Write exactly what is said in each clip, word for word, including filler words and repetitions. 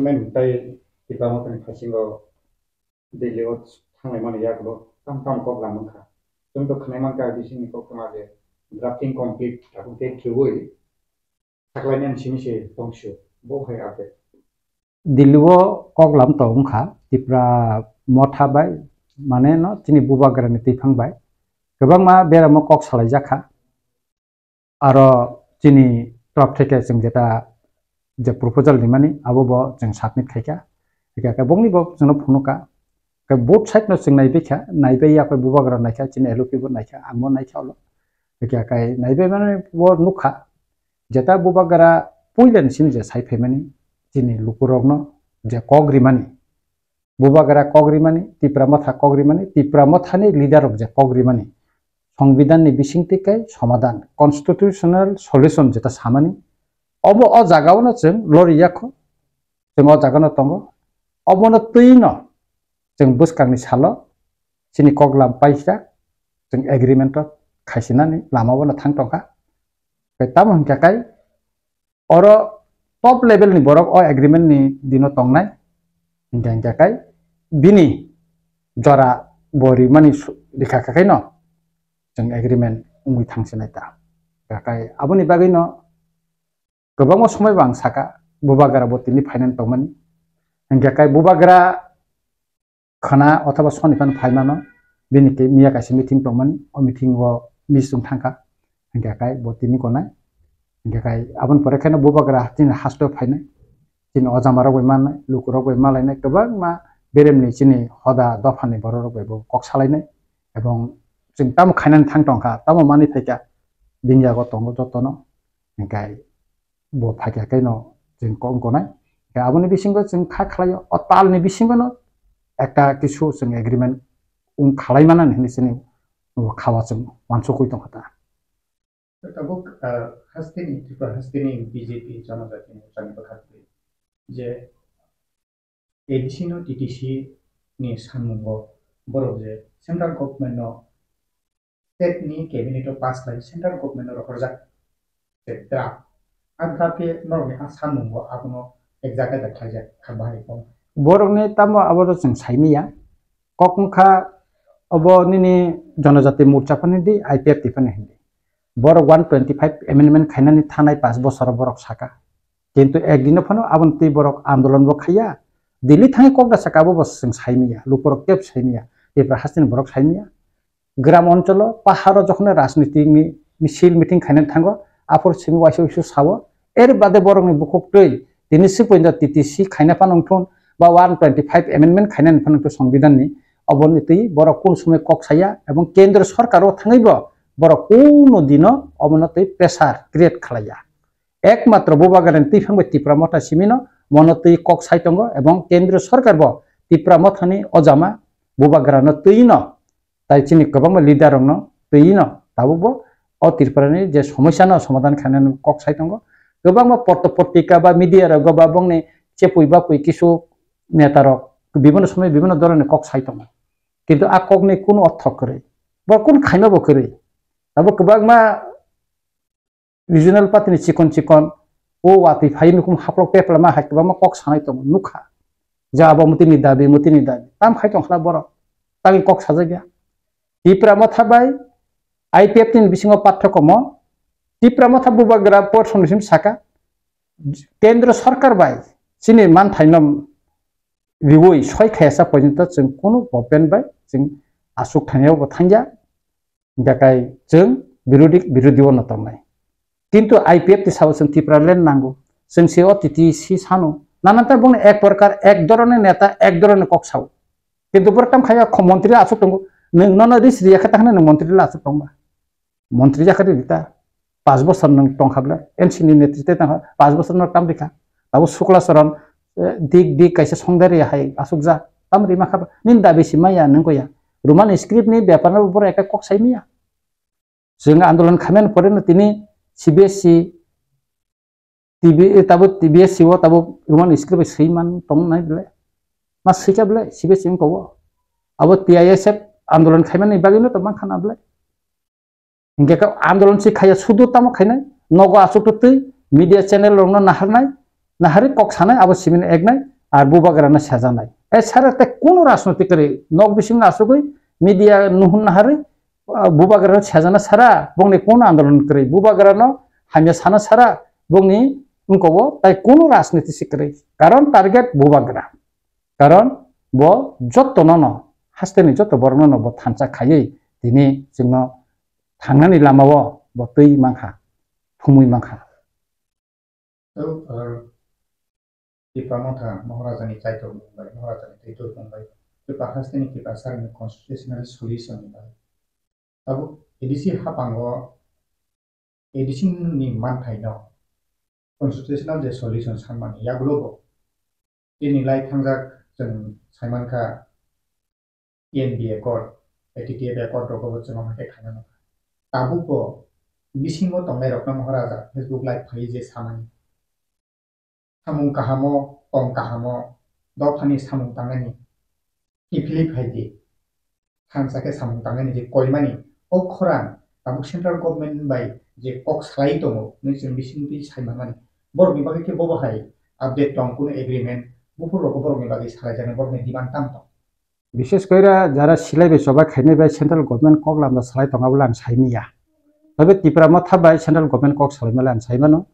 Mani tai Tipra Mothani phasingo Delhi o thanglai mani yagulo tam tam kok lam wngkha. Chwng to khwnai mankha bisingni koktwma je drafting complete tabuk tei khiui saklainani simi se tongsu bo hai update. Delhi o kok lam to wngkha Tipra Motha bai mane no chini bubagrani twiphang bai kwbangma beramo kok salaijakha. Aro chini top theke chwng jeta je proposal rimani abo bo chwng submit khaikha. Hikha khe bongni bo chwngno phunukha. Khe both side no chwng naibaikha, naibai yakhe bubagra naikha, chini L O P bo naikha, ang bo naikha olo. Hikha khe naibai mani bo nukha. Jeta bubagra puilani simi je sai phaimani chini lukurokno je kok rimani. Bubagra kok rimani, Tipra Motha kok rimani, Tipra Mothani leader rok je kok rimani. Songbidanni bisingtwi kai somadan, constitutional solution jeta samani. Obo o jagao no chwng lori yakho, chwng o jagano tongo. Obono twi no chwng bwskangni salo chini kok lam paisa chwng agreement o khaisinani lama o no thang tongkha. Tei tamo hwnkha kai oro top level ni borok o agreement ni dino tongnai. Hingkha hingkha kai bini jora bo rimani su-, rikha kha khaino chwng agreement wngwi thangsinai ta. Hingkha kai aboni bagwi no kwbangma somoi bo ang saka bubagra bo tini finance tongmani. Hingkha kai bubagra khana othoba soni phano phaimano, bini tei miya kaisa meeting tongmani, o meeting o miss wng thangkha, hingkha kai bo tini gonai, hingkha kai aboni pore kheno bubagra chini hasto phainai, chini ojama rok bai mannai, luku rok bai malainai, kwbangma beremni chini hoda dophani borok rok bai bo kok salainai, ebong chwng tamo khainani thang tongkha, tamo manwi phaikha, bini yago tongo jotono, hingkha bo phaikha khe no chwng kok gonai. Khe aboni bisingo chwng kha khlaio, o talni bisingo no ekta kisu chwng agreement wng khalai manani hinwi chini bo kha o chwng uansukwi tongkha ta. Tabuk, ah, hasteni, Tripura hasteni B J P janajati ni bwkhak je A D C no T T C ni sanmungo borok je central government no state ni cabinet o pass khlai central government no rohorjak je draft. A draft khe norok ni a sanmungo abono ek jaga da khlaijak kha bahai kok. Borok ni tamo abo no chwng saimanya. Kok wngkha obo nini Janajati Morcha phano di, I P F T phano hindi. Borok one twenty five amendment khainani thanai paanch bosoro borok saka. Kintu ek dino phano aboni twi borok andolon bo khaiya. Delhi thangwi kok da saka abo bo chwng saimanya, lukurok tep saimanya, Tripura hasteni borok saimanya. Gram oncholo, paharo jokhon rajniti ni misil meeting khainani thango, aphuru simi waisa waisa sao, er bade borokni bukhuk twi tini si pointo T T C khaina phano wngthun ba one twenty five amendment khainani phano wngthun Songbidanni, oboni twi borok kunu somoi kok saya ebong kendro sorkaro thangwi bo borok kunu dino obono twi pressure create khlaiya. Ekmatro bubagrani twiphang bai Tipra Motha simino mono twi kok sai tongo ebong kendriyo sorkar bo Tipra Mothani ojama bubagrano twino tai chini kwbangma leader rokno twino tabukbo o Tripurani je somosya no somadhan khainani kok sai tongo. Kwbangma potro potrika ba media rogo ba bongni chepui bapui kisu neta rok bibhinno somoi bibhinno dhoroner kok sai tongo. Kintu a kokni kunu ortho kwrwi, bo kunu khaima bo kwrwi. Abo kwbangma regional party ni chikon chikon o watwi phai nukhung haplok peplama hai kwbangma kok sanai tongo nukha. Je abo mutini dabi, mutini dabi. Tam khai tong khla borok. Tangwi kok sajak ya. Tipra Motha bai I P F T ni bisingo pathokhomo. Tipra Motha bubagra por somni sim saka. Kendro sorkar bai chini manthaino riui soi khayasa porjonto chwng kunu movement bai chwng aswk thangya bo thangya. Bekai chwng birodi, birodi o no tongnai. Kintu I P F T sao chwng Tipraland nango. Chwng se o T T C sano. Nananta bongni ek prokar, ek dhoroner neta, ek dhoroner kok sao. Kintu borok tam khaya kho montri aswk tongo. Nwng nono ris riya khe ta hwnwi nwng montri la aswk tongba. Montri jakha ri ta. Pas bosor nwng tongkha ble. N C ni netrite tongkha. Pas bosor no tam rikha. Abo Sukla Charan, eh, dik dik kaisa songdari hai aswk ja. Tam rima kha. Nini dabi si maya nwng koya. Roman script ni bepar no borok eka kok sai miya. Chwng andolon khaimani pore no tini C B S E, T B, eh, tabo T B S E o tabo Roman script bai swi man tong nai ble. Ma swikha ble C B S E wngkha o. Abo T I S F andolon khaimani bagwi no to man khana ble. Hingke ka andolon si khaya sudu tamo khainai. Nogo aswk twi media channel rok no naharnai. Nahari kok sanai abo simin eknai. ar bubagrano sejanai. E sara tei kunu rajnotik kwrwi nok bisingo asugwi media nuhun naharwi, ah, bubagrano sejana sara bongni kunu andolon kwrwi. Bubagrano hamya sana sara bongni wngkogo tai kunu rajniti se kwrwi. Karon target bubagra. Karon bo jotto nono, hasteni jotto borok nono bo thansa khaiwi tini chwngno thangnani lamao bo twi mankha, thumwi mankha. Tok, ah, Tipra Motha Maharaja ni Chaitok mung bai, Maharaja ni Twitok mung bai, Tipra hasteni Tipra sarni constitutional solution ni bai. Tabuk A D C hapango A D C ni manthai no constitutional je solution sanmani yagulo bo. Tini lai thangjak chwng saimankha T N B Accord, A T T F Accord rogo bo chwng omo khe khaina nangkha. Tabuk bo bisingo tongnai rokno Maharaja Facebook live phaiwi je samani. Samung kahamo, tong kahamo, dophani samung tangnani kiphilwi phai di. Thansa khe samung tangnani je koimani, o khorang tabuk central government bai je kok salai tongo, hwnwi chwng bisingtwi sai manmani. Borokni bagwi khe bobo hai update tong, kunu agreement, buphur rogo borokni bagwi salai jaknai, borokni demand tamo tong? Bishes koira jara silai bai choba khaimai bai central government kok lamda salai tong abole ang saimanya. Tobe Tipra Motha bai central government kok salaimale ang saimano.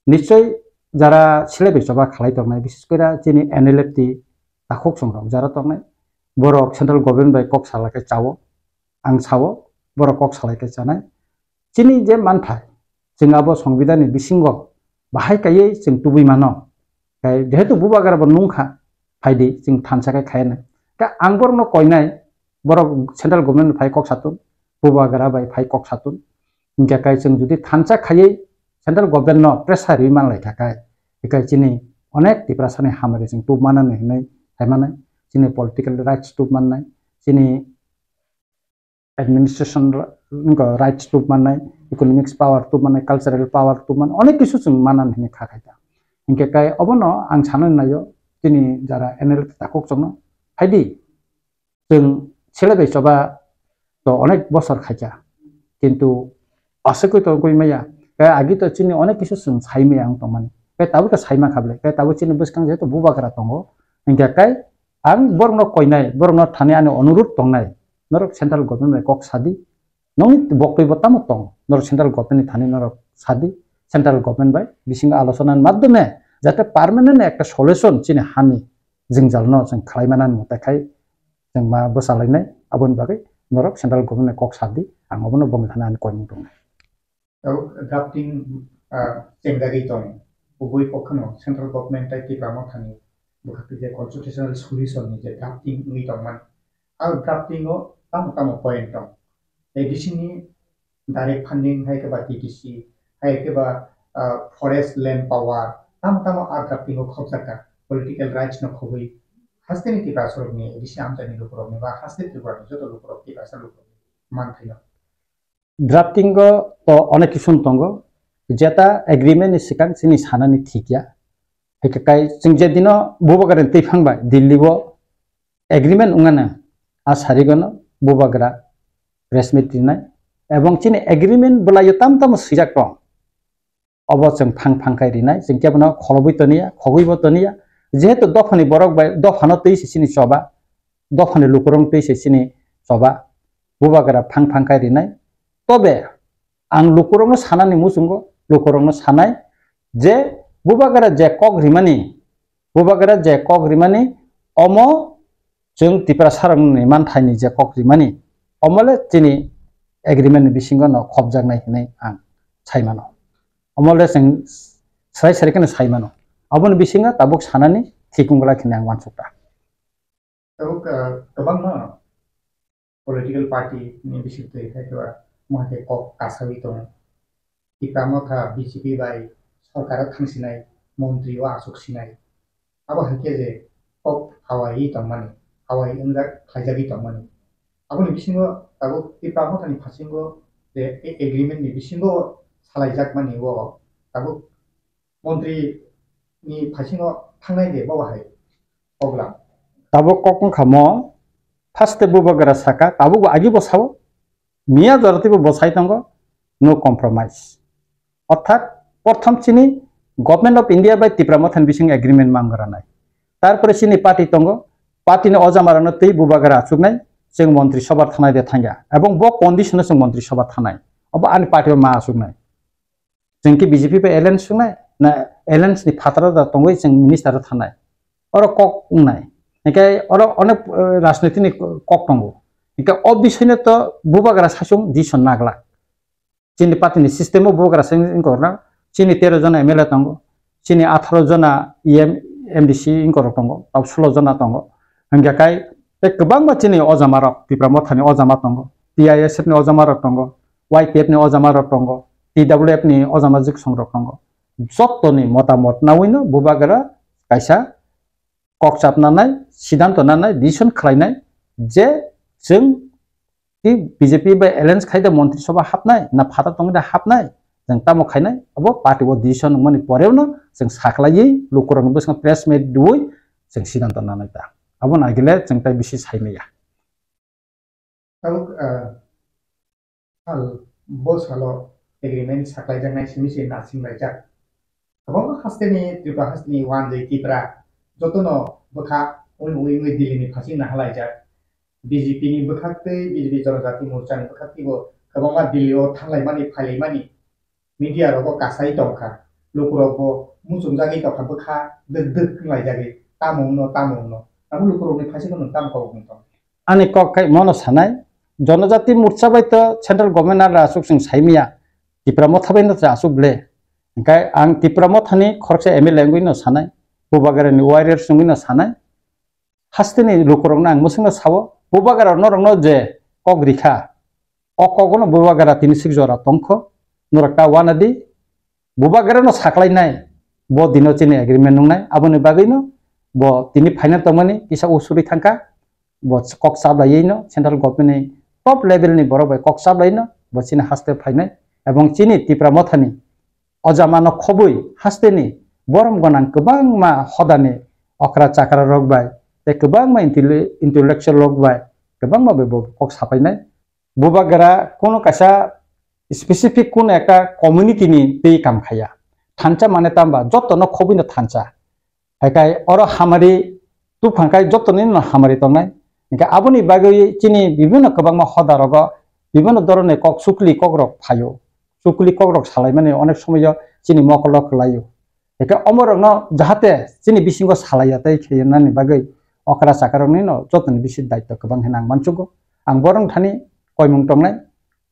Nichoi jara silai bai choba khalai tongnai, bishes koira chini N L F T takhuk songrok jara tongnai, borok central government bai kok salai khe chao, ang sao, borok kok salai khe chanai. Chini je manthai, chwng abo Songbidanni bisingo bahai kaiwi chwng tubui mano. Kai jehetu bubagra bo nungkha, phaidi chwng thansa khe khaiya nai. Khe ang borokno koinai, borok central government phai kok satun, bubagra bai phai kok satun. Hinkhe kai chwng jodi thansa khaiwi central government no pressure rwi manlai kha kai, hikai chini onek Tiprasani hamari chwng tup manani hinwi sai manai, chini political rights tup mannai, chini administration r-, wngkha rights tup mannai, economics power tup mannai, cultural power tup mannai, onek kisu chwng manan hinwi kha khai ta. Hinkhe kai obono ang sanani naio, chini jara N L F takhuk chwngno phaidi, chwng sele bai choba to onek bosor khaikha, kintu aswkwi tongwi maya, kai agi to chini onek kisu chwng sai maya wng tongmani, kai tabuk to sai mankha bwle, kai tabuk chini bwskang jehetu bubagra tongo, hinkhe kai ang borokno koinai, borokno thani ani onurudh tongnai, norok central government bai kok sadi, nokni boktwi bo tamo tong, norok central government ni thani norok sadi, central government bai bisingo alochona ni madhyome jate permanent ekta solution chini hani jwngjal no chwng khlai mani mutai khai chwng ma bwchalainai, aboni bagwi norok central government bai kok sadi, ang obono bongni thani ani koimung tongnai. Tabuk drafting, ah, chengjagwi tong, kubui pokkhano central government tei Tipra Mothani bwkhak twi je constitutional solution ni je drafting wngwi tongmani. A drafting o tamo tamo point tong. A D C ni direct funding hai khe ba T T C, hai khe ba, ah, forest land power, tamo tamo a drafting o khobjak kha. Political rights no khobwi haste ni Tiprasa rokni, A D C amchaini lukurokni ba haste Tripura ni joto lukurok Tiprasa lukurokni manthai no. Drafting o to onek kisu tongo, jeta agreement ni swkang chini sanani thik ya. Hwnkhe kai chwng je dino bubagra ni twiphang bai Delhi o agreement wngmano, a sarigono bubagra press meet rinai, ebong chini agreement bwlaio tam tamo swijak tong. Obo chwng phang phang khai rinai, chwng kebono kholobwi toniya, khogwibo toniya. Jehetu dophani borok bai dophano twi se chini choba, dophani lukurok twi se chini choba, bubagra phang phang khai rinai. Tobe ang lukurokno sanani muchungo, lukurokno sanai je bubagra je kok rimani, bubagra je kok rimani, omo chwng Tiprasa rokni manthaini je kok rimani, omole chini agreement ni bisingo no khobjaknai hinwi ang sai mano. Omole chwng srai srai kheno sai mano. Aboni bisingo tabuk sanani thik wngwlak hinwi ang uansukha. Tabuk, ah, kwbangma political party ni bisingtwi hai khe ba mo hai khe kok kasawi tongo. Tipra Motha B J P bai sorkar o thang sinai, montri o achuk sinai. Abo hai khe je kok hawai tongmani, hawai wngjak khlaijagwi tongmani. Aboni bisingo tabuk Tipra Motha ni phasingo je a-, agreement ni bisingo salaijakmani o tabuk montri ni phasingo thangnai de bo bahai kok lam. Tabuk kok wngkha mo, first bubagra saka, tabuk bo agi bo sao, miya jora teibo bo sai tongo, no compromise. Orthat, prothom chini Government of India bai Tipra Motha ni bising agreement mang gra nai. Tarpore chini party tongo, party ni ojamarano tei bubagra achuknai, chwng montri sobar thanai de thangya. Ebong bo condition o chwng montri sobar thanai. Obo ani party o ma achuknai. Chwng ki B J P bai alliance wngnai, na alliance ni phataro da tongwi chwng minister o thanai. Oro kok wngnai. Hinkhe oro onek, eh, rajniti ni kok tongo. Hinkhe o bisoi no to bubagra saichung decision naglak. Chini party ni system o bubagra saichung wngkha na, chini tero jona M L A tongo, chini atharo jona E M, M D C wngkorok tongo, tau sulo jona tongo. Hinkhe kai tei kwbangma chini ojamarok, Tipra Mothani ojama tongo, T I S F ni ojamarok tongo, Y P F ni ojamarok tongo, T W F ni ojama jiksongrok tongo. Jottoni motamot nawino bubagra kaisa kok chap nanai, sidanto nanai, decision khlainai je chwng tei B J P bai alliance khai da montri sabha hapnai, na phatar tongwi da hapnai, chwng tamo khainai, abo party o decision wngmani poreo no chwng saklaiwi lukurokni bwskango press meet rwui chwng sidanto nanai ta. Abo nagile chwng tai bisi saimaya. Tabuk, ah, sal, bo salo agreement saklaijaknai simi se nasinglai jak. Kwbangma hasteni, Tripura hasteni wanjwi Tipra jotono bwkha ui ui ui Delhi ni phasing nahalaijak. B J P ni bwkhak tei B J P Janajati Morcha ni bwkhak teibo kwbangma Delhi o thanglaimani, phailaimani media rogo kasai tongkha. Lukurokbo muchungjagwi tongkha, bwkha dwk dwk wnglaijagwi. Tamo wngno, tamo wngno. Abo lukurokni phaisingo nwng tamo kok wngtong? Ani kok khai mono sanai, Janajati Morcha bai to Central Government no aswk chwng saimaya, Tipra Motha bai no aswk ble. Hinkhe ang Tipra Mothani khoroksa M L A wngwi no sanai, Bubagrani warriors wngwi no sanai. Hasteni lukurokno ang mwswkno sao, Bubagra norokno je kok rikha, o kogono Bubagra tini sik jora tongkho, norok ta uanadi, Bubagrano saklainai, bo dino chini agreement wngnai, aboni bagwino bo tini final tongmani kisa usuri thangkha, bo kok chaplaiwi no central government ni top level ni borok bai kok chaplaiwi no bo chini haste phainai, ebong chini Tipra Mothani o jamano khobwi hasteni borom gwnang kwbangma hodani okra chakra rok bai tei kwbangma intele-, intellectual rok bai kwbangma bai bo kok sapainai. Bubagra kuno kaisa specific kuno ekta community ni twi kam khaiya. Thansa mane tamba joto no khobwi no thansa. Haikai oro hamari tuphang kai joto ni no hamari tongnai. Hinkhe aboni bagwi chini bibhinno kwbangma hoda rogo bibhinno dhoroni kok sukli kok rok phaio. Sukli kok rok salaimani onek somoyo chini mokolo kwlaio. Hinkhe omorokno jahate chini bisingo salaiya tei kheyna ni bagwi okra chakra rokni no jotoni bisi daityo kwbang hinwi ang mansugo. Ang borok thani koimung tongnai.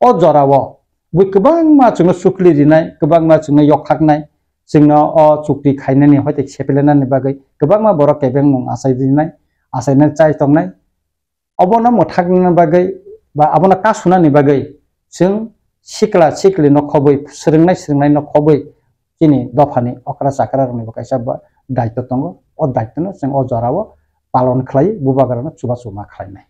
O jorao bui kwbangma chwngno sukli rinai, kwbangma chwngno yokhaknai, chwngno o chukti khainani hoite sepelenani bagwi kwbangma borok kebengmung achai rinai, achainai chai tongnai. Obono mwthaknani bagwi ba abono kasunani bagwi chwng sikla sikli no khobwi, swrwngnai swrwngnai no khobwi chini dophani okra chakra rokni bo kaisa ba daityo tongo. O daityo no chwng o jorao palon khlai, bubagra no chubachu ma khlainai.